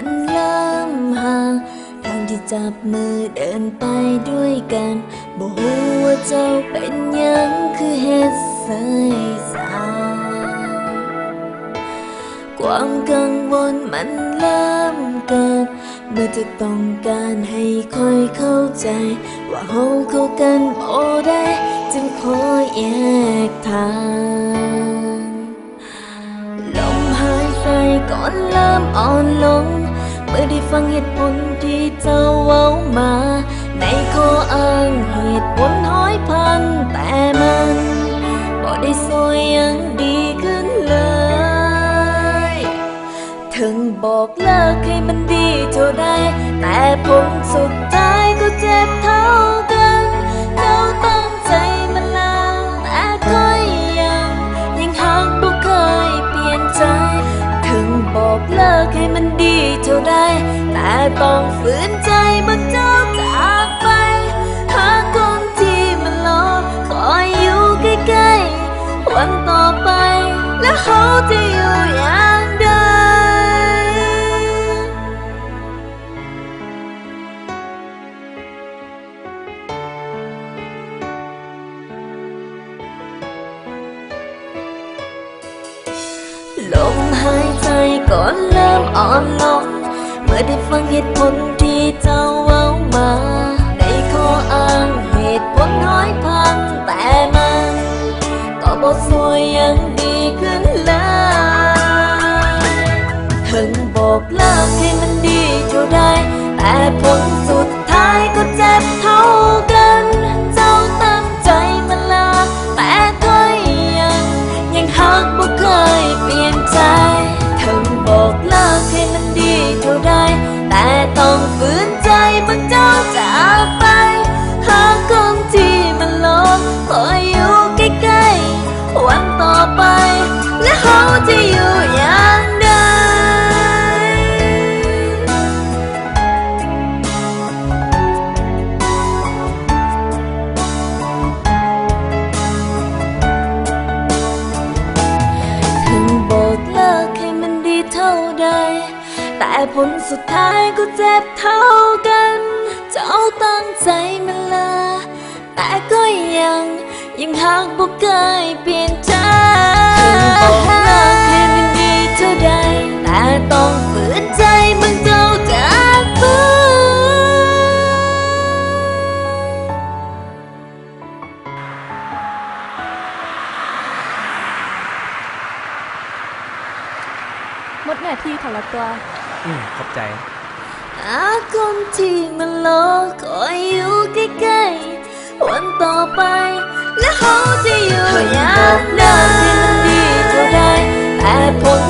ອັນເລີ່ມຫ່າງ ທັງທີ່ຈັບມືເດີນໄປດ້ວຍກັນ ບໍ່ຮູ້ວ່າເຈົ້າເປັນຫຍັງຄືເຮັດໃສ່ຊາ ຄວາມກັງວົນມັນເລີ່ມເກີດ ເມື່ອເຈົ້າຕ້ອງການໃຫ້ຂ້ອຍເຂົ້າໃຈ ວ່າເຮົາເຂົ້າກັນບໍ່ໄດ້ ຈຶ່ງຂໍແຍກທາງ ລົມຫາຍໃຈກໍເລີ່ມອ່ອນລົງ ເມື່ອໄດ້ຟັງເຫດຜົນທີ່ເຈົ້າເວົ້າມາ ໃນຂໍ້ອ້າງເຫດຜົນຮ້ອຍພັນ ແຕ່ມັນບໍ່ໄດ້ຊ່ວຍຫຍັງດີຂຶ້ນເລີຍ ເຖິງບອກເລີກໃຫ້ມັນດີເທົ່າໃດ ແຕ່ຜົນສຸດທ້າຍກໍເຈັບເທົ່າກັນ ເຈົ້າຕັ້ງໃຈມາລາ ແຕ່ຂ້ອຍຍັງ ຍັງຮັກບໍ່ເຄີຍປ່ຽນໃຈ ເຖິງບອກເລີກໃຫ້ມັນດີເທົ່າໃດ ແຕ່ຕ້ອງຝືນໃຈເບິ່ງເຈົ້າຈາກໄປ ຫາຄົນທີ່ມາລໍຄອຍຢູ່ໃກ້ໆ ວັນຕໍ່ໄປ ແລ້ວເຮົາຈະຢູ່ຢ່າງໃດ? ລົມຫາຍໃຈກໍເລີ່ມອ່ອນລົງ ເມື່ອໄດ້ຟັງເຫດຜົນທີ່ເຈົ້າເວົ້າມາ ໃນຂໍ້ອ້າງເຫດຜົນຮ້ອຍພັນ ແຕ່ມັນກໍບໍ່ຊ່ວຍຫຍັງດີຂຶ້ນເລີຍ ເຖິງບອກເລີກໃຫ້ມັນດີເທົ່າໃດ ແຕ່ຜົນສຸດທ້າຍກໍເຈັບເທົ່າກັນ ເຈົ້າຕັ້ງໃຈມາລາ ແຕ່ຂ້ອຍຍັງ ຍັງຮັກບໍ່ເຄີຍປ່ຽນໃຈ ເຖິງບອກເລີກໃຫ້ມັນດີເທົ່າໃດ ແຕ່ຕ້ອງຝືນໃຈເບິ່ງເຈົ້າຈາກໄປ ຫາຄົນທີ່ມາລໍຄອຍຢູ່ໃກ້ໆ ວັນຕໍ່ໄປ ແລະເຮົາຈະຢູ່ຢ່າງໃດ? ເຖິງບອກເລີກໃຫ້ມັນດີເທົ່າໃດ ແຕ່ຜົນສຸດທ້າຍກໍເຈັບເທົ່າກັນ ເຈົ້າຕັ້ງໃຈມາລາ ແຕ່ກໍຍັງ ຍັງຮັກບໍ່ເຄີຍປ່ຽນໃຈ ເຖິງບອກເລີກໃຫ້ມັນດີເທົ່າໃດ ແຕ່ຕ້ອງຝືນໃຈເບິ່ງເຈົ້າຈາກໄປ ໝົດເນື້ອທີ່ຂອງລະຕົວະ ອືມ ຂອບໃຈ ຫາຄົນທີ່ມາລໍຄອຍຢູ່ໃກ້ໆ ວັນຕໍ່ໄປ ແລະເຮົາຈະຢູ່ຢ່າງໃດ ເຖິງບອກເລີກໃຫ້ມັນດີເທົ່າໃດ ແຕ່ຜົນ